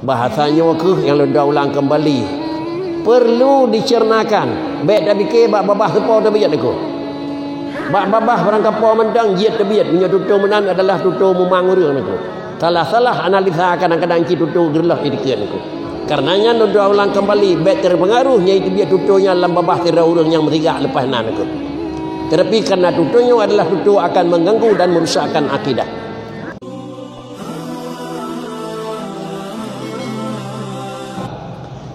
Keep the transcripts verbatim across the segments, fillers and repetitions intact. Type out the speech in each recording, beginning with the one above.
Bahasa nyoe keuh nyang lôn ulang kembali. Perlu dicernakan. Bèk tapike bak babah teupo teubiet niko. Bak babah barang kapo mantong jeuet teubiet, meunyoe tutoe meunan adalah tutoe mumang ureuëng niko. Salah-salah analisa kadang-kadang cit tutoe geureuloh jidikeue niko. Karena nyan lôn ulang kembali, bèk teupeungaruh nyang teubiet tutoe nyan lam babah sidroe ureuëng nyang meusigak leupah na niko. Tetapi karena tutoe nyoe adalah tutoe akan mengganggu dan merusakkan akidah.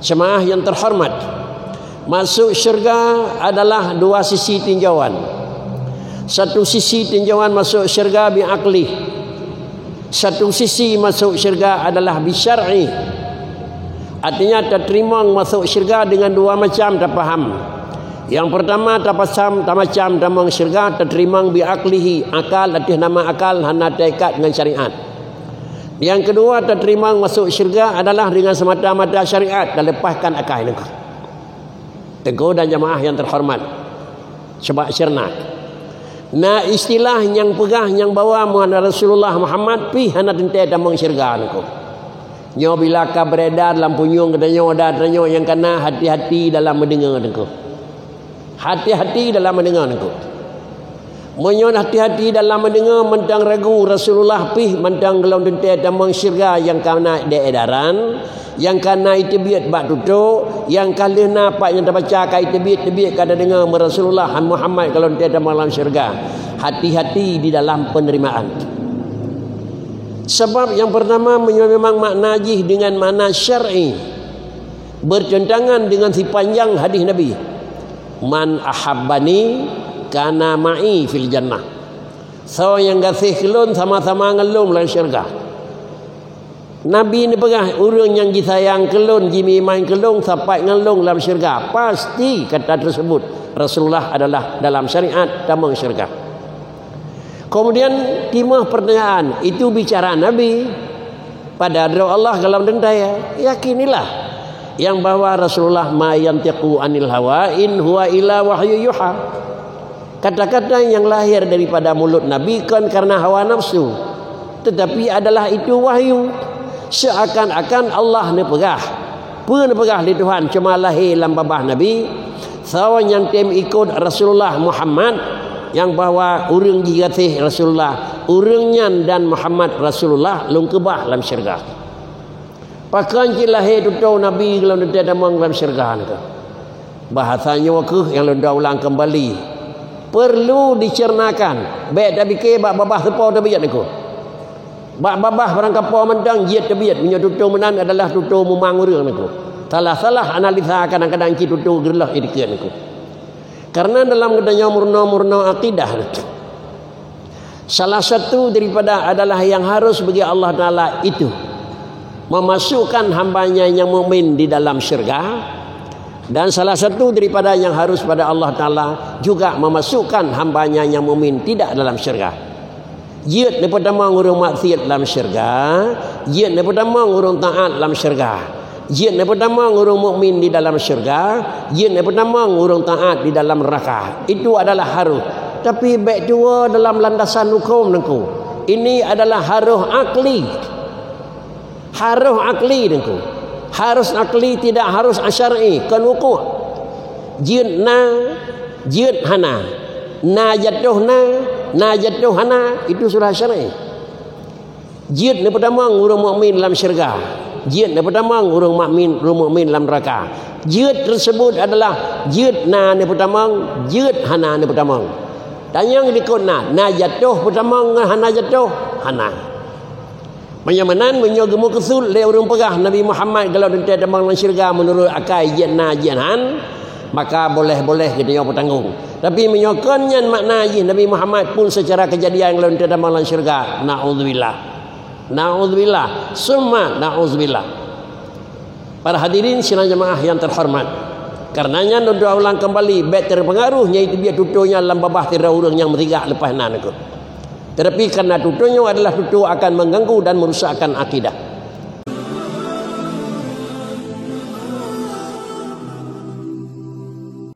Jemaah yang terhormat, masuk syurga adalah dua sisi tinjauan. Satu sisi tinjauan masuk syurga bi akli. Satu sisi masuk syurga adalah bi syar'i. Artinya, tateurimong masuk syurga dengan dua macam tapaham. Yang pertama, tapasam, tamacam tamong syurga, tateurimong bi aklihi, akal ateueh nama akal hana teuikat ngon syariat. Yang kedua, tateurimong masuk syurga adalah dengan semata-mata syariat dan lepaskan akai niko. Teungku dan jemaah yang terhormat, coba cerna. Na istilah nyang peugah nyang bahwa Muhammad Rasulullah Muhammad pih hana teuntèe tamong syurga niko. Nyoe bila ka beredar lam punyueng geutanyoe dan tanyoe nyang kana hati-hati dalam meudeungoe niko. Hati-hati dalam meudeungoe niko. Meunyoe hati-hati dalam meudeungoe mantong ragu Rasulullah pih mantong gohlom teuntèe tamong syurga nyang kana di edaran, nyang kana jiteubiet bak tutoe, nyang ka lheueh na pat nyang tabaca ka jiteubiet-teubiet ka tadeungoe meu Rasulullah Muhammad gohlom teuntèe tamong lam syurga. Hati-hati di dalam penerimaan. Sebab yang pertama, meunyoe memang makna jih dengan makna syar'i, bertentangan dengan sipanjang hadis Nabi, "Man ahabbani kana ma'i fil jannah." Soe nyang gaséh keu lôn sama-sama ngon lôn lam syurga. Nabi neupeugah, ureuëng nyang jisayang keu lôn, jimeuiman keu lôn, sapat ngon lôn lam syurga. Pasti kata tersebut Rasulullah adalah dalam syariat tamong syurga. Kemudian timbul pertanyaan, itu bicara Nabi. Pada droe Allah gohlom teuntèe, yakinilah yang bahwa Rasulullah ma yantiqu anil hawa in huwa illa wahyu yuha. Kata-kata yang lahir daripada mulut Nabi kon karena hawa nafsu, tetapi adalah itu wahyu. Seakan-akan Allah neupeugah, peue neupeugah lé Tuhan cuma lahé lam babah Nabi, soe nyang tem ikot Rasulullah Muhammad, nyang bahwa ureuëng jigaséh Rasulullah, ureuëng nyan dan Muhammad Rasulullah lôn keubah lam syurga. Pakon cit lahé tutoe Nabi gohlom teuntèe tamong lam syurga niko. Bahasa nyoe keuh nyang lôn ulang kembali. Perlu dicernakan. Bèk tapike bak babah teupo teubiet niko. Bak babah barang kapo mantong jeuet teubiet, meunyoe tutoe meunan adalah tutoe mumang ureuëng niko. Salah-salah analisa kadang-kadang cit tutoe geureuloh jidikeue niko. Karena dalam geutanyoe meurunoe-meurunoe akidah, salah satu daripada adalah yang harus bagi Allah Taala itu memasukkan hamba-Nya yang mukmin di dalam syurga, dan salah satu daripada yang harus pada Allah Taala juga memasukkan hamba-Nya yang mukmin tidak dalam syurga. Jeuet neupeutamong ureuëng maksiat lam syurga, jeuet neupeutamong ureuëng taat lam syurga. Jeuet neupeutamong ureuëng mukmin di dalam syurga, jeuet neupeutamong ureuëng taat di dalam neraka. Itu adalah harus. Tapi bèk tuwoe dalam landasan huköm niko. Ini adalah harus akli. Harus akli niko. Harus akli, tidak harus syar'i, kon wuku'. Jeuet na, jeuet hana. Na jatoh na, na jatoh hana, itu sudah syar'i. Jeuet neupeutamong ureuëng mukmin lam syurga. Jeuet neupeutamong ureuëng mukmin, ureuëng mukmin lam neraka. Jeuet tersebut adalah jeuet na neupeutamong, jeuet hana neupeutamong. Tanyong dikot na, na jatoh peutamong ngon hana jatoh, hana. Meunyoe meunan, meunyoe geumeukeusut lé ureuëng peugah Nabi Muhammad gohlom teuntèe tamong lam syurga meunurot akai jeuet na jeuet han, maka boleh-boleh geutanyoe peutanggong. Tapi meunyoe kon nyan makna jih Nabi Muhammad pun secara kejadian gohlom teuntèe tamong lam syurga, naudzubillah. Naudzubillah. Summa naudzubillah. Para hadirin sidang jemaah yang terhormat. Karena nyan lôn ulang kembali, bèk teupeungaruh nyang teubiet tutoe nyan lam babah sidroe ureuëng nyang meusigak leupah na niko. Tetapi karena tutoe nyoe adalah tutoe akan mengganggu dan merusakkan akidah.